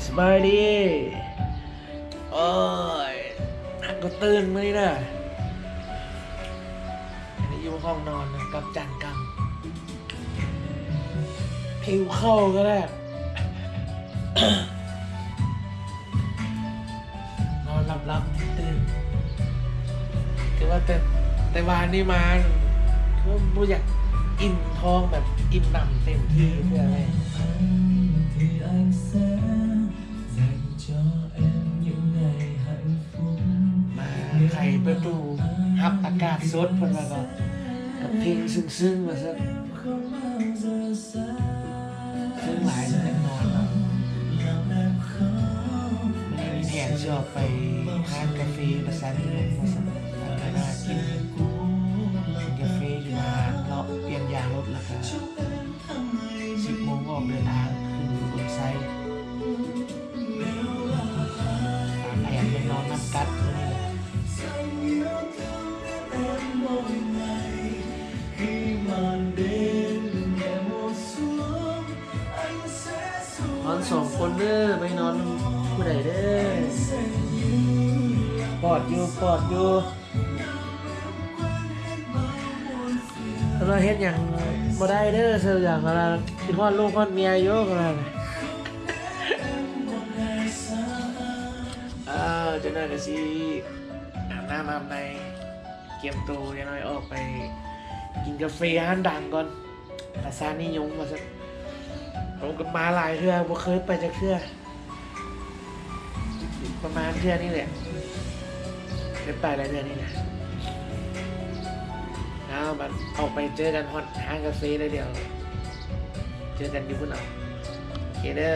ສະບາຍດີ. ໂອ້ຍ ຫາກກໍຕື່ນມື້ນີ້ນະ. ອັນນີ້ຢູ່ຫ້ອງນອນນະ ກັບຈານກຳ. ຫິວເຂົ້າກະແລ້ວ. ນອນຫຼັບໆຕື່ນໆ ຄືວ່າແຕ່ ແຕ່ວານນີ້ມາ ຄືບໍ່ຢາກອີ່ມທ້ອງແບບອີ່ມໜຳເຕັມທີ່ເທື່ອເລີຍ. ມາໄຂປະຕູຮັບອາກາດສົດ ເພິ່ນວ່າກໍ ກັບເພງຊຶ້ງໆ ວ່າຊັ້ນ. ເຊິ່ງຫຼາຍແຕ່ນອນເນາະ. ມື້ນີ້ມີແຜນຊິອອກໄປຮ້ານກາເຟປະຊານິຍົມວ່າຊັ້ນ ແລ້ວກະໜ້າກິນ ກິນກາເຟຢູ່ຮ້ານເນາະ ປ່ຽນຢາງລົດ ແລ້ວກະສິບໂມງອອກເດີນທາງຂຶ້ນອຸດົມໄຊ. ຕາມແຜນແມ່ນນອນນັດກັດມື້ນີ້ແຫຼະ. ນອນສອງຄົນເດີ ໄປນອນນຳຜູ້ໃດເດີ. ປອດຢູ່ ປອດຢູ່. ເພິ່ນວ່າເຮັດຫຍັງບໍ່ໄດ້ເດີ ເຊິ່ງຫຍັງ ເພິ່ນວ່າຄິດຮອດລູກຮອດເມຍຢູ່ ເພິ່ນວ່າ. ເອີ ຈັກໜ້ອຍກະຊິອາບນ້ຳອາບໃນ ກຽມໂຕ ຢ່າງໜ້ອຍອອກໄປກິນກາເຟຮ້ານດັງກ່ອນ ປະຊານິຍົມວ່າຊັ້ນ. ໂຕກະມາຫຼາຍເທື່ອ ບໍ່ເຄີຍໄປຈັກເທື່ອ ປະມານເທື່ອນີ້ແຫຼະ ໄດ້ໄປຫຼາຍເທື່ອນີ້ນະ. ເອົາ ບັດອອກໄປເຈີກັນຮອດຮ້ານກາເຟເລີຍ ດຽວເຈີກັນຢູ່ພຸ້ນເອົາ. ໂອເຄເດີ.